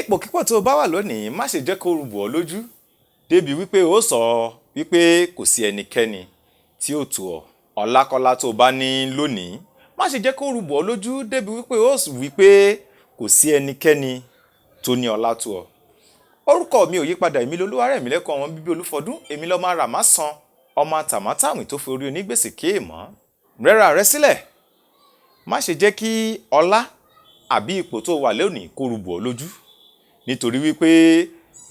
Ipòkípò tó o bá wà lónìí, má ṣe jẹ́ kó rúbọ ọ́ lójú débi wípé ó sọ wípé kò sí ẹnikẹ́ni tí ó tó ọ. Ọlákọ́lá tó o bá ní lónìí, má ṣe jẹ́ kó rúbọ ọ́ lójú débi wípé ó wípé kò sí ẹnikẹ́ni tó ní ọlá tó ọ. Orúkọ mi ò yípadà, èmi lOlúwarẹ̀mílẹ́kún ọmọ bíbí Olúfọdún, èmi lọmọ Àràmásàn, ọmọ àtàmátàwìn tó fi orí onígbèsè kéèmọ́. Rẹ́ra rẹ sílẹ̀, má ṣe jẹ́ kí ọlá àbí ipò tó wà lónìí kó rúbọ ọ́ lójú, nítorí wípé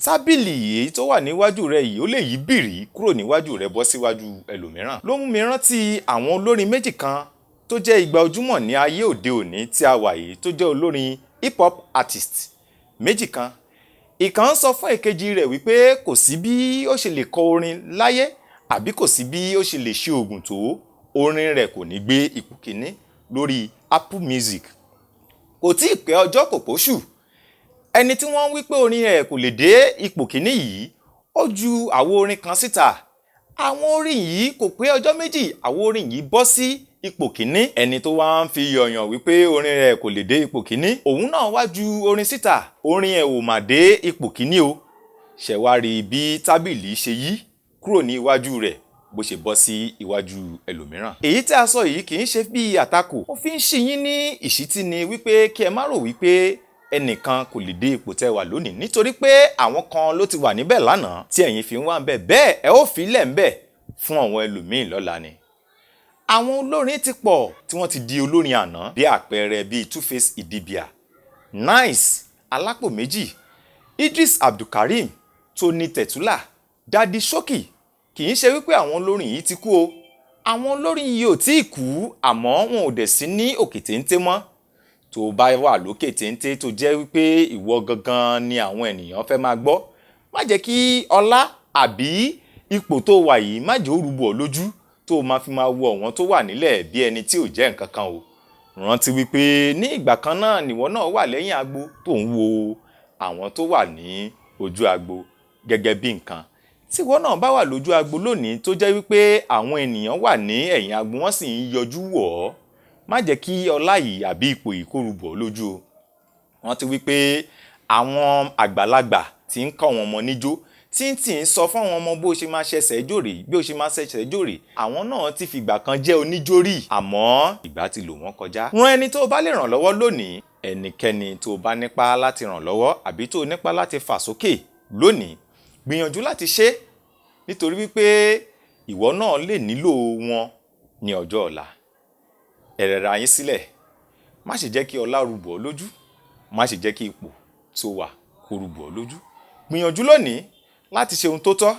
tábìlì èyí tó wà níwájú rẹ yìí ó lè yí bìrì kúrò níwájú rẹ bọ́ síwájú ẹlòmíràn. Ló mú mi rántí àwọn olórin méjì kan tó jẹ́ igba ojúmọ̀ ní ayé òde òní tí a wà yìí, tó jẹ́ olórin hip hop artist méjì kan. Ìkan ń sọ fún èkejì rẹ̀ wípé kò sí bí ó ṣe lè kọ orin láyé àbí kò sí bí ó ṣe lè ṣe oògùn tó, orin rẹ̀ kò ní gbé ipò kíní lórí Apple Music. Kò tí ì pẹ́ ọjọ́ kò póṣù, ẹni tí wọ́n ń wí pé orin rẹ̀ kò lè dé ipò kíní yìí, ó ju àwo orin kan síta. Àwọn orin yìí kò pé ọjọ́ méjì, àwo orin yìí bọ́ sí ipò kíní. Ẹni tó wá ń fi yọ̀yàn wípé orin rẹ̀ kò lè dé ipò kíní, òun náà wá ju orin síta, orin ẹ̀ ò mà dé ipò kíní o. Ṣẹ̀ wá rí bí tábìlì ṣe yí kúrò ní iwájú rẹ̀ bó ṣe bọ́ sí iwájú ẹlòmíràn. Èyí tí a sọ yìí kì í ṣe bí àtakò, ó fi ń ṣí yín ní ìṣítí ni wípé kí ẹ má rò wípé ẹnìkan kò lè dé ipò tẹ́ wà lónìí, nítorí pé àwọn kan ló ti wà níbẹ̀ lánàá tí ẹ̀yin fi ń wà ńbẹ̀, bẹ́ẹ̀ ẹ ó fi lẹ̀ ńbẹ̀ fún àwọn ẹlòmíì lọ́la ni. Àwọn olórin ti pọ̀ tí wọ́n ti di olórin àná, bí àpẹẹrẹ bíi Two-Face Idibia, 9ice Alápò Méjì, Idris Abdulkareem, Tony Tetuila, Daddy Showkey. Kì í ṣe wípé àwọn olórin yìí ti kú o, àwọn olórin yìí ò tí ì kú, àmọ́ wọn ò dẹ̀ sí ní òkè téńté mọ́. Tó bá wà lókè téńté, tó jẹ́ wípé ìwọ gangan ni àwọn ènìyàn fẹ́ máa gbọ́, má jẹ́ kí ọlá àbí ipò tó wà yìí má jẹ́ ó rúbọ ọ́ lójú tó máa fi máa wo àwọn tó wà nílẹ̀ bí ẹni tí ò jẹ́ nǹkan kan o. Rántí wípé ní ìgbà kan náà nìwọ náà wà lẹ́yìn agbo tó ń wo àwọn tó wà ní ojú agbo gẹ́gẹ́ bí nǹkan. Tí ìwọ náà bá wà lójú agbo lónìí tó jẹ́ wípé àwọn ènìyàn wà ní ẹ̀yìn agbo wọ́n sì ń yọjú wọ̀ ọ́, má jẹ́ kí ọlá yìí àbí ipò yìí kó rúbọ ọ́ lójú o. Rántí wípé àwọn àgbàlagbà tí ń kọ́ wọn ọmọ níjó, tí ń tì ń sọ fún àwọn ọmọ bó ṣe máa ṣẹ̀ṣẹ̀ jòrè, bí ó ṣe máa ṣẹ̀ṣẹ̀ jòrè, àwọn náà ti fìgbà kan jẹ́ oníjórì, àmọ́ ìgbà ti lò wọ́n kọjá. Ran ẹni tó bá lè ràn lọ́wọ́ lónìí, ẹnikẹ́ni tó bá nípa láti ràn lọ́wọ́ àbí tó nípa láti fà sókè lónìí, gbìyànjú láti ṣe, nítorí wípé ìwọ náà lè nílò wọn ní ọjọ́ ọ̀la. Ẹ rẹra yín sílẹ̀, má ṣe jẹ́ kí ọlá rúbọ ọ́ lójú, má ṣe jẹ́ kí ipò tó wà kó rúbọ ọ́ lójú. Gbìyànjú lónìí láti ṣe ohun tó tọ́,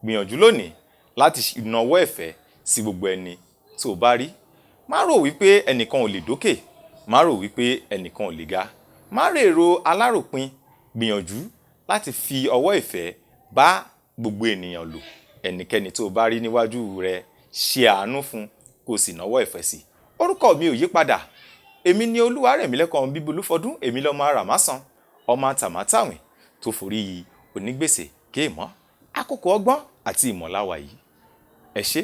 gbìyànjú lónìí láti nawọ́ ẹ̀fẹ́ sí gbogbo ẹni tó bá rí. Má rò wípé ẹnìkan ò lè dókè, má rò wípé ẹnìkan ò lè ga, má rèrò aláròpin. Gbìyànjú láti fi ọwọ́ ìfẹ́ bá gbogbo ènìyàn lò. Ẹnikẹ́ni tó bá rí níwájú rẹ, ṣe àánú fún kó sì nawọ́ ìfẹ́ sí. Orúkọ mi ò yí padà, èmi ni Olúwarẹ̀mílẹ́kún bíbí Olúfọdún, èmi lọmọ Àràmásàn, ọmọ àtàmátàwìn tó forí onígbèsè kéèmọ́. Àkókò ọgbọ́n àti ìmọ̀láwà yìí. Ẹ ṣé.